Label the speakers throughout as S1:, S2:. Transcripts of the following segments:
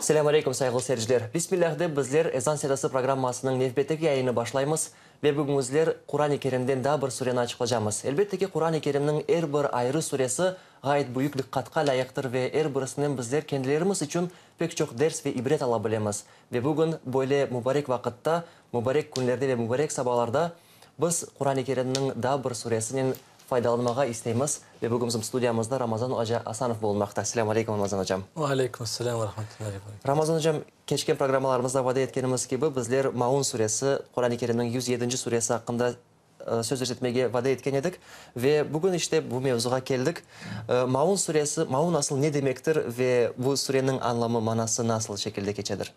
S1: Selâm aleyküm, sayğılı seyirciler! Bismillâh dep bizler Ezan sedası programmasınıñ nevbetteki yayınını başlaymız ve bugün bizler Quran-ı Kerimden daa bir sureni açıqlacamız. Elbette ki, Quran-ı Kerimniñ er bir ayrı suresi ğayet büyük diqqatqa lâyıqtır ve er birisinen bizler kendilerimiz içün pek çoq ders ve ibret ala bilemiz. Ve bugün böyle mubarek vaqıtta, mubarek künlerde ve mubarek sabalarda biz Quran-ı Kerimniñ daa bir suresinen faydalanmağa isteymiz. Ve bugün bizim studiyamızda Ramazan oca Asanov bulunmaqta. Selâm aleyküm, Ramazan ocam.
S2: Ve aleyküm selâm ve rahmetullahi ve berekâtuh.
S1: Ramazan ocam, keçken programmalarımızda vade etkenimiz kibi, bizler Maun suresi, Quran-ı Kerimniñ 107-nci suresi aqqında söz yürsetmege vade etken edik. Ve bugün işte bu mevzuğa keldik. Maun suresi, Maun asıl ne demektir ve bu sureniñ añlamı, manası nasıl şekilde keçedir?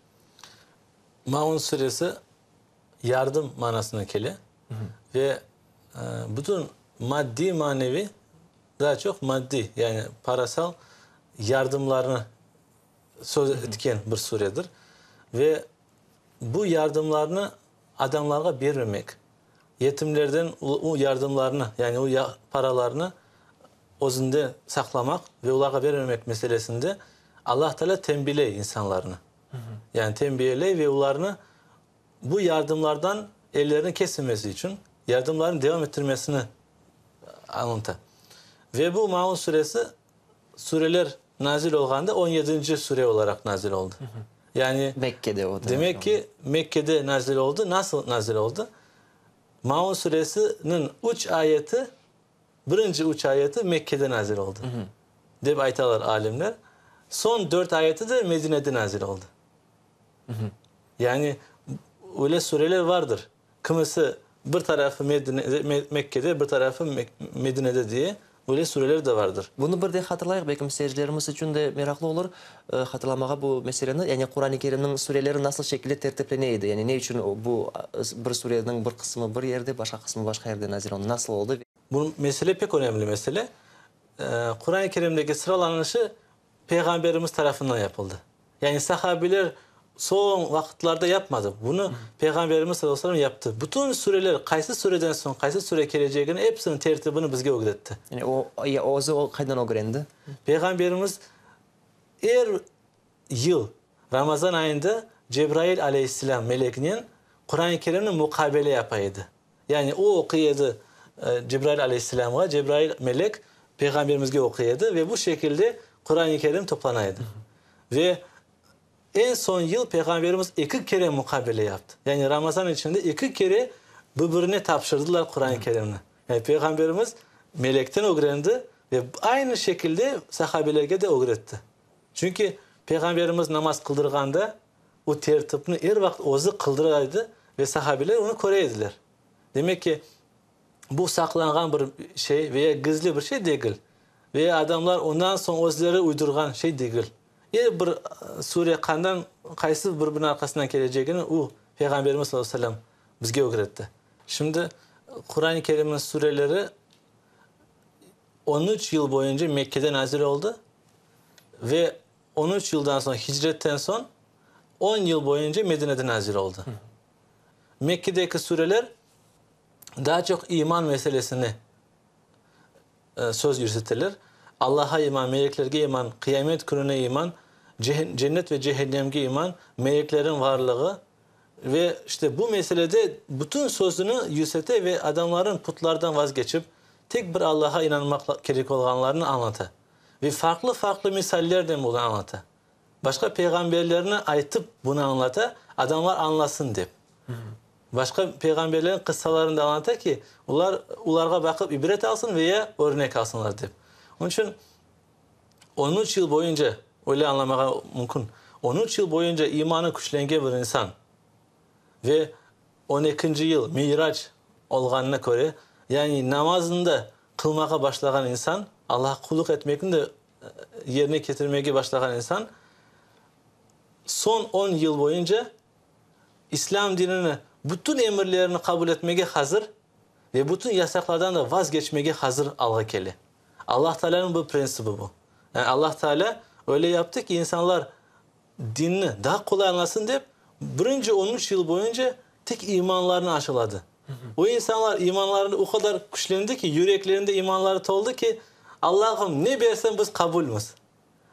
S2: Maun suresi yardım manasına kele ve bütün maddiy, maneviy, daa çoq maddiy, yani parasal yardımlarnı söz etken bir suredir. Ve bu yardımlarnı adamlarğa bermemek, yetimlerden o yardımlarnı, yani o paralarnı özünde saqlamaq ve olarğa bermemek meselesinde Allah Teala tenbiley insanlarnı. Yani tenbiyeley ve olarnı bu yardımlardan ellerini kesmemesi içün yardımlarını devam ettirmesini añlata. Ve bu Maun suresi sureler nazil olğanda on yedinci sure olaraq nazil oldı. Yani,
S1: Mekkede o da.
S2: Demek ki, Mekkede nazil oldı. Nasıl nazil oldı? Maun suresiniñ üç ayeti, birinci üç ayeti Mekkede nazil oldı, dep aytalar alimler. Soñ dört ayeti de Medinede nazil oldı. Yani, öyle sureler vardır. Kimisi bir tarafı Mekkede, bir tarafı Medinede diye, böyle sureler de vardır.
S1: Bunı bir de hatırlayıq, belkim seyircilerimiz içün de meraqlı olur hatırlamağa bu meseleni, yani Quran-ı Kerimniñ sureleri nasıl şekilde tertiplene edi, yani ne içün bu bir sureniñ bir qısmı bir yerde, başqa qısmı başqa yerde nazil oldı, nasıl oldı?
S2: Bu mesele pek önemli mesele. Quran-ı Kerimdeki sıralanışı Peyğamberimiz tarafından yapıldı. Yani sahabiler soñ vaqıtlarda yapmadı. Bunı Peyğamberimiz salâllahu aleyhi ve sellem yaptı. Bütün sureler, qaysı sureden soñ qaysı sure kelecegini, episiniñ tertibini bizge ögretti.
S1: Yani o, ya özü o qaydan ögrendi?
S2: Peyğamberimiz er yıl Ramazan ayında Cebrail aleyhisselâm melekinen Quran-ı Kerimni muqabele yapa edi. Yani o oquy edi Cebrail aleyhisselâmğa, Cebrail melek Peyğamberimizge oquy edi ve bu şekilde Quran-ı Kerim toplana edi. Ve eñ soñ yıl Peyğamberimiz eki kere muqabele yaptı. Yani Ramazan içinde eki kere bir-birine tapşırdılar Quran-ı Kerimni. Yani Peyğamberimiz melekten ögrendi ve aynı şekilde sahabelerge de ögretti. Çünki Peyğamberimiz namaz qıldırğanda O tertipni er vaqıt özü qıldıra edi ve sahabeler onı köre ediler. Demek ki, bu saqlanğan bir şey veya gizli bir şey degil, veya adamlar ondan soñ özleri uydurğan şey degil. Er bir sure qandan, qaysı bir-biriniñ arqasından kelecegini o, Peyğamberimiz sallallahu aleyhi ve sellem, bizge ögretti. Şimdi Quran-ı Kerimniñ sureleri 13 yıl boyunca Mekkede nazil oldı ve 13 yıldan soñ, hicretten soñ, on yıl boyunca Medinede nazil oldı. Mekkedeki sureler daa çoq iman meselesini söz yürseteler. Allaha iman, meleklerge iman, qıyamet kününe iman, cennet ve cehennemge iman, meleklerin varlığı ve işte bu meselede bütün sözüni yürsete ve adamların putlardan vazgeçip, tek bir Allaha inanmaq kerek olğanlarını añlata. Ve farqlı-farqlı misallernen bunı añlata. Başqa peyğamberlerni aytıp bunı añlata, adamlar añlasın dep. Başqa peyğamberlerniñ qıssalarını da añlata ki, olar olarğa baqıp ibret alsın ve ya örnek alsınlar dep. Onıñ içün 13 yıl boyunca, öyle añlamağa mümkün, 13 yıl boyunca imanı küçlengen bir insan ve on ekinci yıl Mirac olğanına köre, yani namazını da qılmağa başlağan insan, Allahqa qulluq etmekni de yerine ketirmege başlağan insan, soñ on yıl boyunca İslâm dinini, bütün emirlerini qabul etmege hazır ve bütün yasaqlardan da vazgeçmege hazır alğa kele. Allah Taalânıñ bir printsipi bu. Yani Allah Taalâ öyle yaptı ki, insanlar dinni daa qolay añlasın dep, birinci 13 yıl boyunca tek imanlarını aşıladı. O insanlar imanları o qadar küçlendi ki, yüreklerinde imanları toldı ki, Allahım, ne berseñ biz qabulmiz.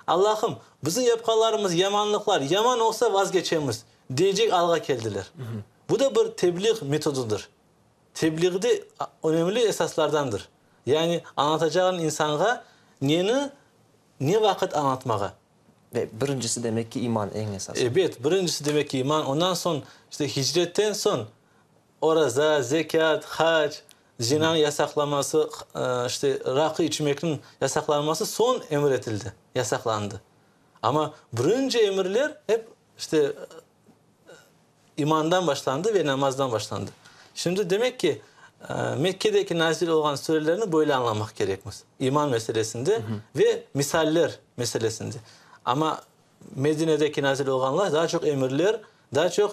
S2: Allahım, bizim yapqanlarımız yamanlıqlar, yaman olsa vazgeçemiz, deycek alğa keldiler. Bu da bir tebliğ metodıdır. Tebliğde önemli esaslardandır. Yani añlatacağın insanğa neni, ne vaqıt añlatmağa.
S1: Ve birincisi demek ki iman eñ esası.
S2: Ebet, birincisi demek ki iman, ondan soñ işte hicretten soñ oraza, zekât, hac, zinanıñ yasaqlaması, işte raqı içmekniñ yasaqlanması soñ emir etildi, yasaqlandı. Amma birinci emirler hep işte İmandan başlandı ve namazdan başlandı. Şimdi demek ki, Mekkedeki nazil olğan surelerni böyle añlamaq kerekmiz, iman meselesinde ve misaller meselesinde. Amma Medinedeki nazil olğanlar daa çoq emirler, daa çoq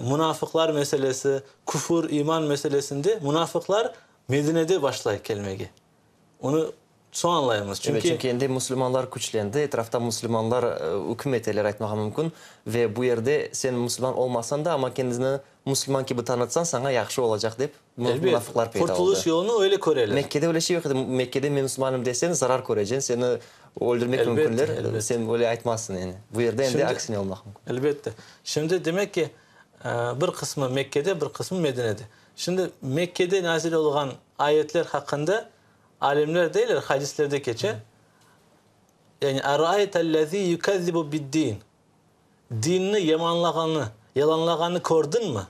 S2: munafıqlar meselesi, küfür, iman meselesinde munafıqlar Medinede başlay kelmege. Onı soñ añlaymız,
S1: çünki. Evet, çünki endi musulmanlar küçlendi, etrafta musulmanlar üküm eteler aytmağa mümkün. Ve bu yerde sen musulman olmasañ da, amma kendini musulman kibi tanıtsañ, saña yahşı olacaq dep munafıqlar peyda oldı.
S2: Qurtulış yolunı öyle köreler.
S1: Mekkede öyle şey yoq edi. Mekkede men musulmanım deseñ, zarar köreceñ, seni öldürmek mümkünler. Sen öyle aytmazsıñ yani. Bu yerde endi aksine olmaq mümkün.
S2: Elbette. Şimdi demek ki, bir qısmı Mekkede, bir qısmı Medinede. Şimdi Mekkede nazil olğan ayetler haqqında alimler deyler, hadislerde keçe, yani, Araaytellezî yukezzibu bid-din, dinni yamanlağanı, yalanlağanı kördiñmi?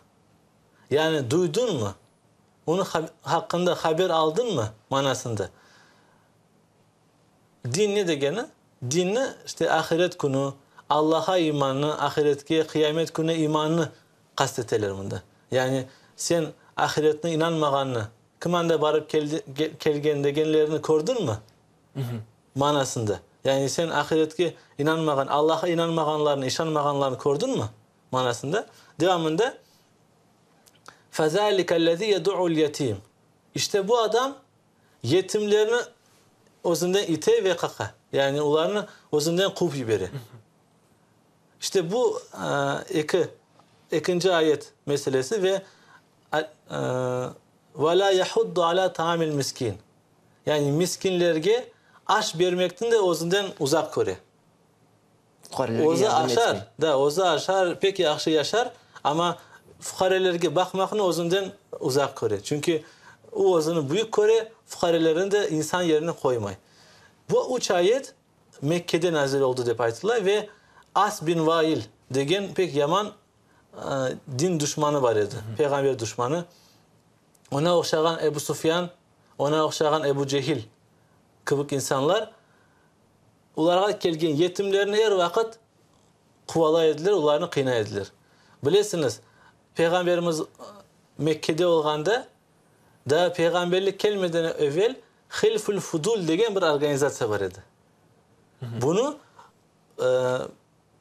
S2: Yani, duydıñmı? Onıñ haqqında haber aldıñmı? manasında. Din ne degeni? Dinni, işte, ahiret künü, Allaha imannı, ahiretke, qıyamet kününe imannı qast eteler mında. Yani, sen ahiretni inanmağannı, kim anda barıp kelgen degenlerini kördiñmi? Manasında. Yani, sen ahiretke inanmağan, Allaha inanmağanlarnı, işanmağanlarnı kördiñmi? Manasında. Devamında, Fezâlikellezî yed'u'l yetîm. İşte bu adam Yetimlerni özünden ite ve qaqa, yani olarnı özünden quvıp yibere. İşte bu eki, ekinci ayet meselesi ve Ve lâ yahuddu alâ taamil miskin, yani miskinlerge aş bermekni de özünden uzaq köre. Özü aşar, da, özü aşar, pek yahşı yaşar, amma fuqarelerge baqmaqnı özünden uzaq köre. Çünki o özüni büyük köre, fuqarelerni de insan yerine qoymay. Bu üç ayet Mekkede nazil oldı dep aytıla ve As bin Vail degen pek yaman din duşmanı bar edi, peyğamber duşmanı. Oña oşağan Ebu Sufyan, oña oşağan Ebu Cehil kibi insanlar Olarğa kelgen yetimlerni er vaqıt quvalay ediler, olarnı qıynay ediler. Bilesiñiz, Peyğamberimiz Mekkede olğanda, daa peyğamberlik kelmeden evel Hilful Fudul degen bir organizatsiya bar edi. Bunı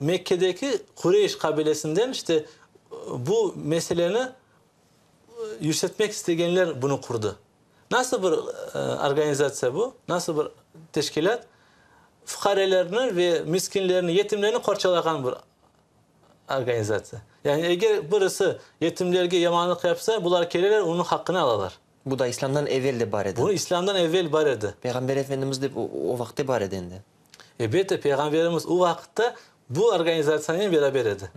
S2: Mekkedeki Qureyş qabilesinden işte bu meseleni yürsetmek istegenler bunı qurdı. Nasıl bir organizatsiya bu? Nasıl bir teşkilât? Fuqarelerni ve miskinlerni, yetimlerni qorçalağan bir organizatsiya. Yani eger birisi yetimlerge yamanlıq yapsa, bular keleler, onıñ haqqını alalar.
S1: Bu da İslâmdan evel de bar edi.
S2: Bu İslâmdan evel bar edi.
S1: Peyğamber Efendimiz de o vaqıtte bar edi endi.
S2: Elbette, Peyğamberimiz o vaqıtta bu organizatsiyanen beraber edi.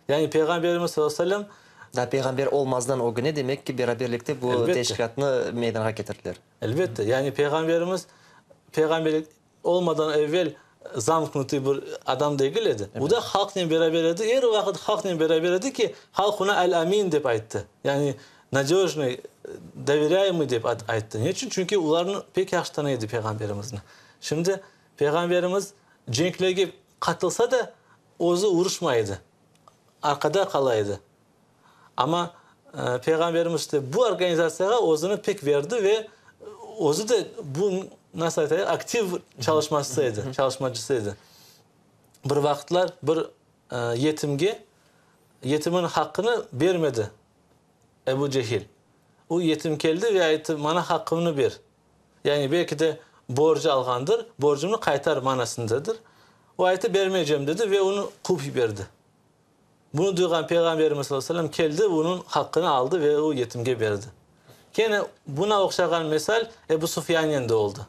S2: Yani Peyğamberimiz sallallahu aleyhi ve sellem.
S1: Daa peyğamber olmazdan ögüne, demek ki, beraberlikte bu teşkilâtnı meydanğa ketirdiler.
S2: Elbette. Yani Peyğamberimiz peyğamberlik olmadan evel zamknutıy bir adam degil edi. O da halqnen beraber edi, er vaqıt halqnen beraber edi ki, halq oña Al-Amin dep ayttı. Yani nadöjnıy, doverâyemıy dep ayttı. Ne içün? Çünki olarnı pek yahşı tanıy edi Peyğamberimizni. Şimdi Peyğamberimiz cenklerge qatılsa da, özü uruşmay edi. Arqada qala edi. Amma Peyğamberimiz işte bu organizatsiyağa özüni pek berdi ve özü de bu, nasıl aytayıq, aktiv çalışması edi, çalışmacısı edi. Bir vaqıtlar bir yetimge, yetimniñ haqqını bermedi Ebu Cehil. O yetim keldi ve ayttı, maña haqqımnı ber. Yani belki de borcu alğandır, borcumnı qaytar manasındadır. O ayttı, bermeycem dedi ve onı quvıp yiberdi. Bunı duyğan Peyğamberimiz sallallahu aleyhi ve sellem keldi, bunıñ haqqını aldı ve o yetimge berdi. Kene buna oqşağan misal Ebu Sufyannen de oldı.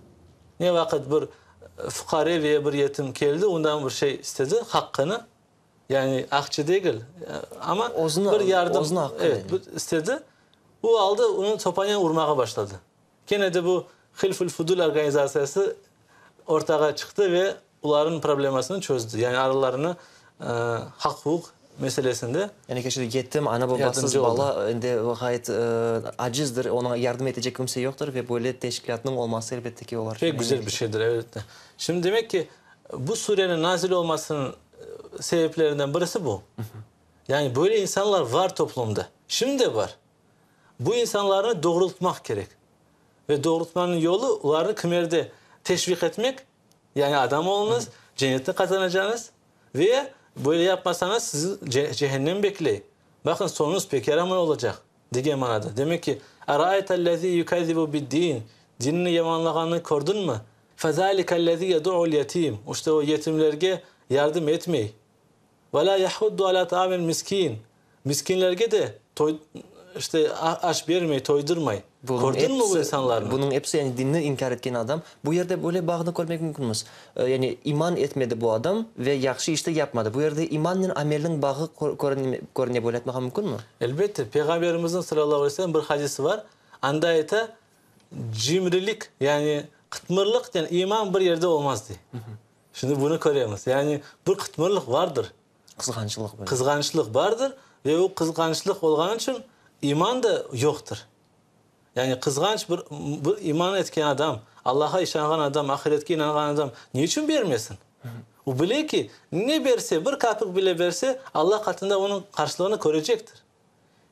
S2: Ne vaqıt bir fuqare veya bir yetim keldi, ondan bir şey istedi, haqqını, yani aqça degil, amma bir yardım, evet, istedi, o aldı, onı sopanen urmağa başladı. Kene de bu Hilful Fudul organizatsiyası ortağa çıqtı ve olarnıñ problemasını çözdü, yani aralarını haq-huquq meselesinde
S1: Yani keçti yetim, ana-babasız
S2: yardımcı oldı.
S1: bala endi ğayet acizdir, oña yardım etecek kimse yoqtır ve böyle teşkilâtnıñ olması elbette ki olar içün
S2: Pek güzel bir şeydir, elbette. Şimdi demek ki, bu sureniñ nazil olmasınıñ sebeplerinden birisi bu. Yani böyle insanlar var toplumda, şimdi de var. Bu insanlarnı doğrultmaq kerek. Ve doğrultmanıñ yolu, olarnı kimerde teşviq etmek, yani adam oluñız, cennetni qazanacağıñız ve böyle yapmasañız, sizi cehennem bekley. Baqıñ, soñuñız pek yaramay olacaq, degen manada. Demek ki, Araaytellezî yukazzibu bid-dîn, dinni yamanlağannı kördiñmi? Fezâlikellezî yed'u'l yetîm, işte o yetimlerge yardım etmey. Ve lâ yahuddu alâ taamil miskîn, miskinlerge de toy, işte, aş bermey, toydurmay. Kördiñmi bu insanlarnı?
S1: Bunıñ episi, yani dinni inkâr etken adam. Bu yerde böyle bağnı körmek mümkünmiz. Yani iman etmedi bu adam ve yahşı iş de yapmadı. Bu yerde imannen amelniñ bağı körüne, böyle aytmağa mümkünmi?
S2: Elbette. Peyğamberimizniñ, salâllahu aleyhi ve sellem, bir hadisi bar. Anda ayta, Cimrilik, yani qıtmırlıqnen iman bir yerde olmaz, dey. Şimdi bunı köremiz. Yani bir qıtmırlıq vardır.
S1: Qızğançlıq böyle.
S2: Qızğançlıq bardır ve o qızğançlıq olğanı içün iman da yoqtır. Yani qızğanç bir, bir iman etken adam, Allah'a işanğan adam, ahiretke inanğan adam ne içün bermesin? O bile ki, ne berse, bir kapik bile berse, Allah qatında onıñ qarşılığını körecektir.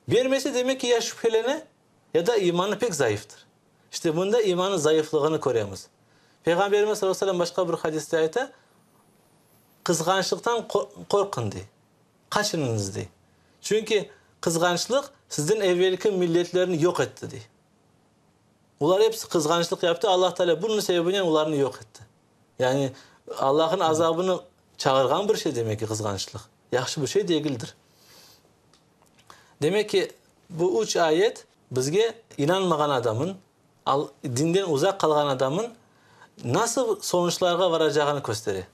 S2: Bermese, demek ki, ya şübhelene, ya da imanı pek zayıftır. İşte bunda imanıñ zayıflığını köremiz. Peyğamberimiz sallallahu aleyhi ve sellem başqa bir hadiste ayta, Qızğançlıqtan qorqun, dey, qaçınıñız, dey. Çünki qızğançlıq sizden evelki milletlerni yoq etti, dey. Olar episi qızğançlıq yaptı, Allah Teala bunıñ sebebinen olarnı yoq etti. Yani Allahnıñ azabını çağırğan bir şey demek ki qızğançlıq. Yahşı bir şey degildir. Demek ki, bu üç ayet bizge inanmağan adamın, dinden uzaq qalğan adamın nasıl sonuçlarğa varacağını köstere.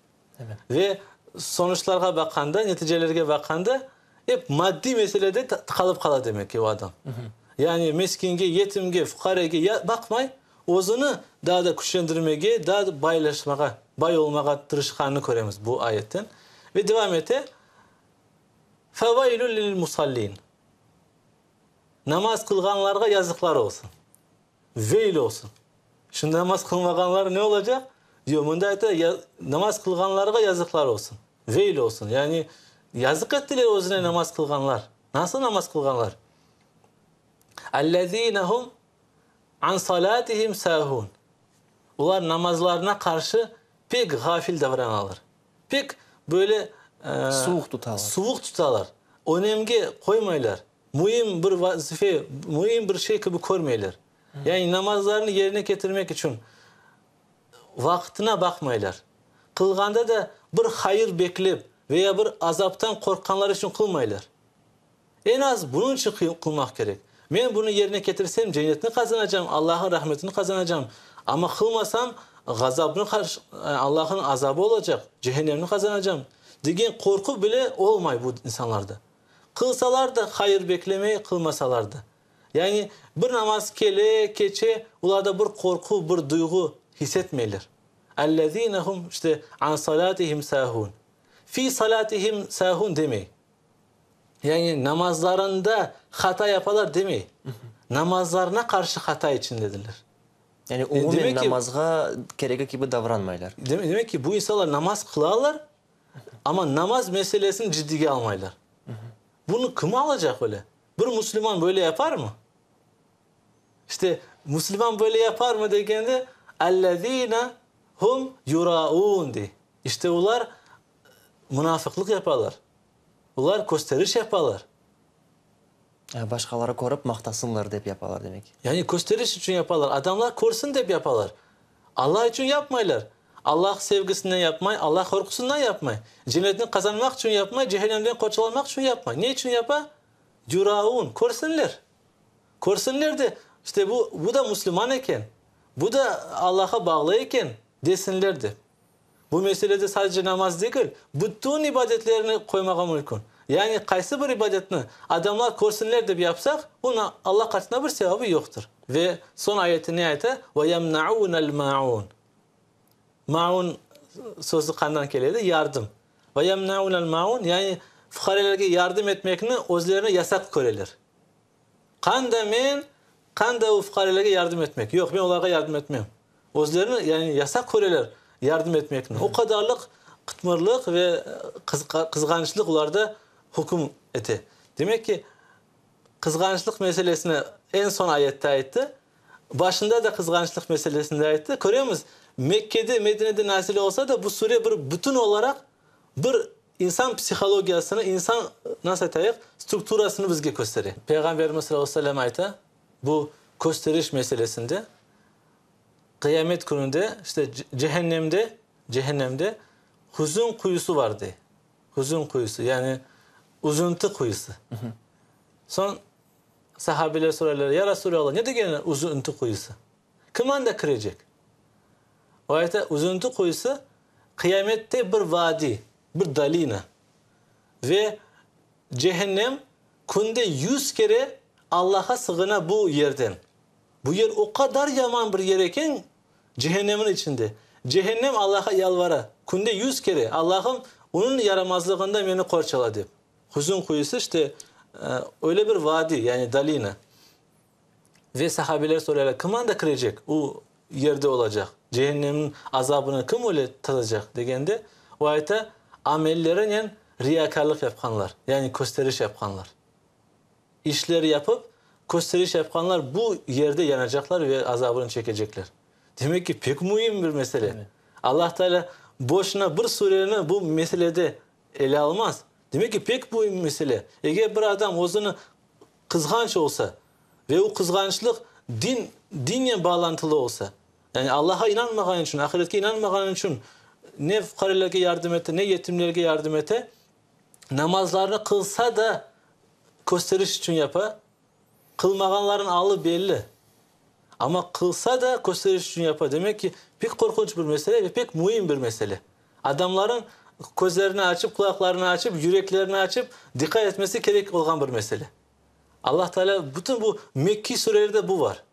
S2: Ve sonuçlarğa baqqanda, neticelerge baqqanda, ep maddiy meselede tıqalıp qala demek ki o adam. Yani meskinge, yetimge, fuqarege baqmay, özüni daa da küçlendirmege, daa da baylaşmağa, bay olmağa tırışqanını köremiz bu ayetten. Ve devam ete, Fevaylün lil musallin. Namaz qılğanlarğa yazıqlar olsun. Veyl olsun. Şimdi namaz qılmağanlar ne olacaq? Diyor, mında ayta, ya, namaz qılğanlarğa yazıqlar olsun. Veyl olsun. Yani yazıq ettiler özüne namaz qılğanlar. Nasıl namaz qılğanlar? Ellezînehum an salatihim sâhûn. Olar namazlarına qarşı pek ğafil davranalar. Pek böyle
S1: Suvuq tutalar.
S2: Suvuq tutalar. Önemge qoymaylar. Müim bir vazife, müim bir şey kibi körmeyler. Yani namazlarını yerine ketirmek içün vaqtına baqmaylar. Qılğanda da bir hayır beklep veya bir azaptan qorqqanları içün qılmaylar. Eñ az bunıñ içün qılmaq kerek. Men bunı yerine ketirsem, cennetni qazanacam, Allahnıñ rahmetini qazanacam. Amma qılmasam, ğazabnı qarşı, Allahnıñ azabı olacaq, cehennemni qazanacam, degen qorqu bile olmay bu insanlarda. Qılsalar da hayır beklemey, qılmasalar da. Yani bir namaz kele, keçe, olarda bir qorqu, bir duyğu his etmeyler. Ellezînehum, işte, an salâtihim sâhûn. Fî salâtihim sâhûn demey. Yani namazlarında hata yapalar demey, namazlarına qarşı hata içindedirler.
S1: Yani umumen namazğa keregi kibi davranmaylar.
S2: Demek ki, bu insanlar namaz qılalar, amma namaz meselesini ciddiyge almaylar. Bunı kim alacaq öyle? Bir musulman böyle yaparmı? İşte, musulman böyle yaparmı degende, Ellezîne hum yurâûn dey. İşte olar munafıqlıq yapalar. Olar kösteriş yapalar.
S1: Başqaları körip maqtasınlar dep yapalar, demek.
S2: Yani kösteriş içün yapalar, adamlar körsin dep yapalar. Alla içün yapmaylar. Allah sevgisinden yapmay, Allah qorqusından yapmay. Cennetni qazanmaq içün yapmay, cehennemden qorçalanmaq içün yapmay. Ne içün yapa? Yuraun, körsinler. Körsinler de, işte bu, bu da müslüman eken, bu da Allahqa bağlı eken, desinler dep. Bu meselede sadece namaz degil, bütün ibadetlerni qoymağa mümkün. Yani qaysı bir ibadetni adamlar körsinler dep yapsaq, bunıñ Allah qatında bir sevabı yoqtır. Ve soñ ayeti ne ayta? Ve yemnaunel maun. Maun sözü qandan kele edi? Yardım. Ve yemnaunel maun, yani fuqarelerge yardım etmekni özlerine yasaq köreler. Qanda men, qanda o fuqarelerge yardım etmek? Yoq, men olarğa yardım etmem. Özlerini, yani yasaq köreler yardım etmekni. O qadarlıq qıtmırlıq ve qızğançlıq olarda hüküm ete. Demek ki, qızğançlıq meselesini eñ soñ ayette ayttı. Başında da qızğançlıq meselesini de ayttı. Köremiz, Mekkede, Medinede nazil olsa da, bu sure bir bütün olaraq bir insan psihologiyasını, insan, nasıl aytayıq, strukturasını bizge köstere. Peyğamberimiz salâllahu aleyhi ve sellem ayta, bu kösteriş meselesinde, qıyamet kününde, işte, cehennemde, cehennemde hüzün quyusı var, dey. Hüzün quyusı, yani üzüntü quyusı. Soñ sahabeler soraylar, Ya Resulallah, ne degeni üzüntü quyusı? Kim anda kirecek? O ayta, Üzüntü quyusı, qıyamette bir vadi, bir dolina ve cehennem künde yüz kere Allahqa sığına bu yerden. Bu yer o qadar yaman bir yer eken, cehennemniñ içinde. Cehennem Allahqa yalvara, künde yüz kere, Allahım, onıñ yaramazlığından meni qorçala, dep. Hüzün quyusı, işte, öyle bir vadi, yani dolina. Ve sahabeler soraylar, Kim anda kirecek, o yerde olacaq? Cehennemniñ azabını kim öyle tadacaq? degende, o ayta, Amellerinen riyakârlıq yapqanlar, yani kösteriş yapqanlar. İşler yapıp, kösteriş yapqanlar bu yerde yanacaqlar ve azabını çekecekler. Demek ki, pek müim bir mesele. Allah Teala boşuna bir sureni bu meselede ele almaz. Demek ki, pek müim mesele. Eger bir adam özüni qızğanç olsa ve o qızğançlıq din, dinnen bağlantılı olsa, yani Allahqa inanmağanı içün, ahiretke inanmağanı içün ne fuqarelerge yardım ete, ne yetimlerge yardım ete, namazlarını qılsa da kösteriş içün yapa, qılmağanlarnıñ alı belli. Amma qılsa da kösteriş içün yapa. Demek ki, pek qorqunç bir mesele ve pek müim bir mesele. Adamlarnıñ közlerini açıp, qulaqlarını açıp, yüreklerini açıp, diqqat etmesi kerek olğan bir mesele. Allah Teala bütün bu Mekkiy surelerde bu var.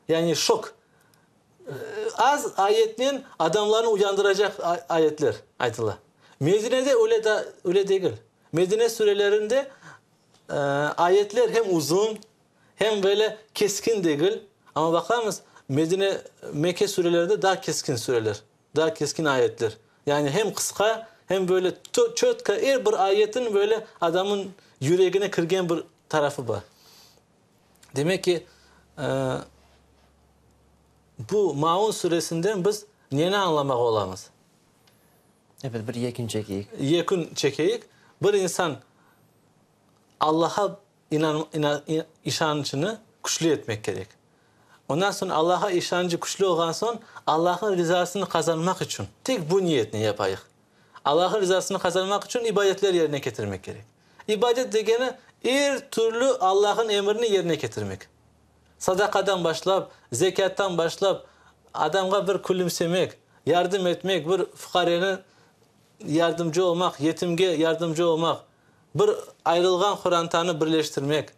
S2: Yani şok. Az ayetnen adamlarnı uyandıracaq ayetler aytıla. Medinede öyle da, öyle degil. Medine surelerinde ayetler hem uzun, hem böyle keskin degil. Amma baqamız, Medine, Mekke surelerinde daa keskin sureler. Daa keskin ayetler. Yani hem qısqa, hem böyle çötka, er bir ayetin böyle adamın yüregine kirgen bir tarafı bar. Demek ki, bu Maun suresinden biz neni añlamağa olamız?
S1: Evet, bir yekün çekeyik.
S2: Yekün çekeyik. Bir insan Allaha işançını küçlü etmek kerek. Ondan soñ Allaha işançı küçlü olğan soñ, Allahnıñ rizasını qazanmaq içün, tek bu niyetnen yapayıq. Allahnıñ rizasını qazanmaq içün ibadetler yerine ketirmek kerek. İbadet degeni, er türlü Allahnıñ emrini yerine ketirmek. Sadaqadan başlap, zekâttan başlap, adamğa bir külümsemek, yardım etmek, bir fuqareni yardımcı olmaq, yetimge yardımcı olmaq, bir ayrılğan qorantanı birleştirmek.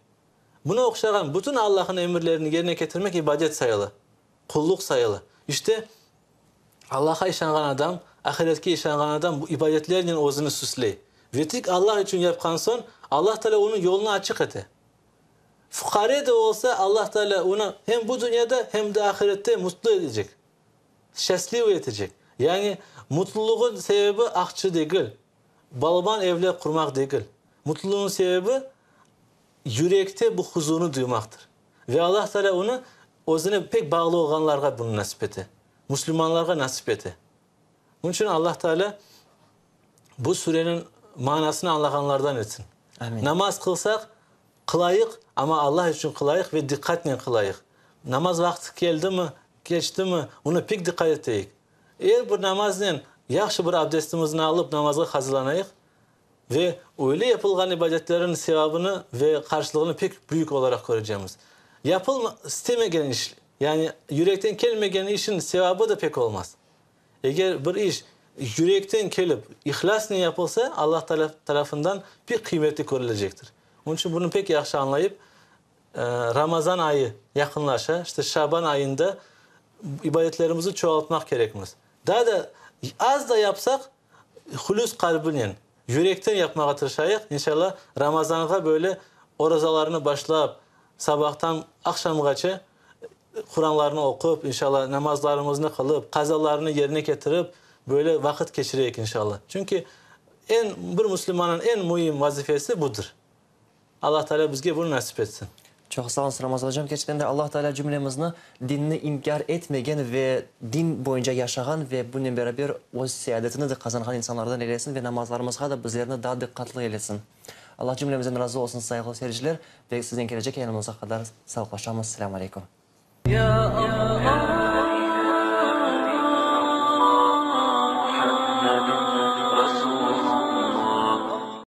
S2: Buna oqşağan bütün Allahnıñ emirlerini yerine ketirmek ibadet sayıla, qulluq sayıla. İşte, Allahqa işanğan adam, ahiretke işanğan adam bu ibadetlernen özüni süsley. Ve tek Allah içün yapqan soñ, Allah Teala onıñ yolunı açıq ete. Fuqare de olsa, Allah Teala onı hem bu dünyada, hem de ahirette mutlu etecek, şçastlivoy etecek. Yani, mutluluğın sebebi aqça degil, balaban evler qurmaq degil. Mutluluğın sebebi, Yürekte bu huzurnı duymaqtır. Ve Allah Teala onı özüne pek bağlı olğanlarğa bunı nasip ete. Müslümanlarğa nasip ete. Bunıñ içün Allah Teala bu sureniñ manasını añlağanlardan etsin.
S1: Amin.
S2: Namaz qılsaq, qılayıq, amma Allah içün qılayıq ve diqqatnen qılayıq. Namaz vaqtı keldimi, keçtimi, onı pek diqqat eteyik. Er bir namaznen yahşı bir abdestimizni alıp namazğa hazırlanayıq ve öyle yapılğan ibadetlerin sevabını ve qarşılığını pek büyük olaraq körecemiz. Yapılma, istemegen iş, yani yürekten kelmegen işin sevabı da pek olmaz. Eger bir iş yürekten kelip, ihlâsnen yapılsa, Allah tarafından pek qıymetli körülecektir. Onıñ içün bunı pek yahşı añlayıp, Ramazan ayı yaqınlaşa, işte Şaban ayında ibadetlerimizni çoğaltmaq kerekmiz. Daa da az da yapsaq, hulüs qalbinen, yürekten yapmağa tırışayıq, inşallah, Ramazanğa böyle orazalarnı başlap, sabahtan aqşamğace Quranlarnı oqup, inşallah, namazlarımıznı qılıp, qazalarnı yerine ketirip, böyle vaqıt keçireyik, inşallah. Çünki eñ, bir müslümannıñ eñ müim vazifesi budır. Allah Teala bizge bunı nasip etsin.
S1: Çoq sağ oluñız, Ramazan ocam. Kerçekten de Allah Teala cümlemizni dinni inkâr etmegen ve din boyunca yaşağan ve bunen beraber öz seadetini de qazanğan insanlardan eylesin ve namazlarımızğa da bizlerni daa diqqatlı eylesin. Allah cümlemizden razı olsun, sayğılı seyirciler, ve siznen kelecek yayınımızğa qadar sağlıqlaşamız. Selâm aleyküm.